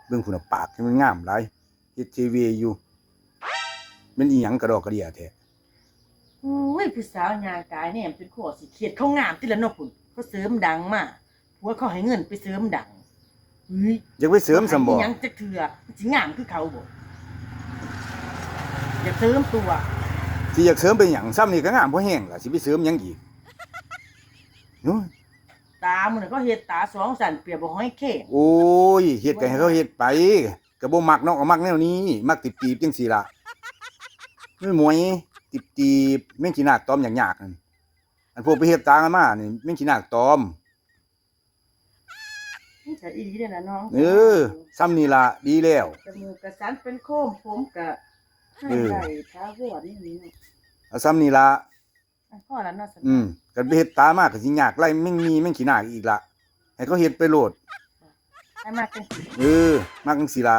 ເບິ່ງພຸ້ນນະ ປາກມັນງາມຫຼາຍ ເຮັດເຈເວຢູ່ ແມ່ນອີ່ຫຍັງກະດອກກະເດຍແທ້. ໂອ້ຍ ຜູ້ສາວຍ່າງກາຍແນມຈົນຄໍຊິເຄດ ເຂົາງາມຕິລະເນາະພຸ້ນ ເຂົາເສີມດັງມາ ຜົວເຂົາໃຫ້ເງິນໄປເສີມດັງ. ເຮີ້ຍ ຢາກໄປເສີມຊັ້ນບໍ? ບໍ່ໃຫ້ອີ່ຫຍັງຈັກເທື່ອ ມັນຊິງາມຄືເຂົາບໍ? ຢາກເສີມຕົວະ. ຊິຢາກເສີມໄປຫຍັງ? ຊ່ຳນີ້ກະງາມພໍແຮງລະ ຊິໄປເສີມຫຍັງອີກ? ໂອ້ຍ ຕາມື້ນັ້ນເຂົາເຮັດຕາສອງຊັ້ນ ປຽບບໍ່ຫອຍແຄງ. ໂອ້ຍ ເຮັດກະໃຫ້ເຂົາເຮັດໄປ ກະບໍ່ມັກເນາະ ກະມັກແນວນີ້ ມັກຕີບໆ ຈັ່ງຊີ້ລະ ໝວຍໆ ຕີບໆ ແມງຂີ້ນາກຕອມຍາກໆ ນັ້ນ. ອັນພວກໄປເຮັດຕາກັນມານີ້ ແມງຂີ້ນາກຕອມ. ມັນກະອີ່ຫຼີເດ້ລະນ້ອງ. ເອີ ຊ່ຳນີ້ລະ ດີແລ້ວ. ຈະມູກກະສັນເປັນໂຄມ ຜົມກະໃຫ້ໄດ້ຖາວອນນີ້ເນາະ. ເອົາຊ່ຳນີ້ລະ ພໍລະເນາະ. ອືມ ຄັນໄປເຮັດຕາມາກະຊິຍາກໄລ່ແມງມີ່ແມງຂີ້ນາກອີກລະ ໃຫ້ເຂົາເຮັດໄປໂລດ. ໃຫ້ມັກຈັ່ງຊີ້ ເອີ ມັກຈັ່ງຊີ້ລະ.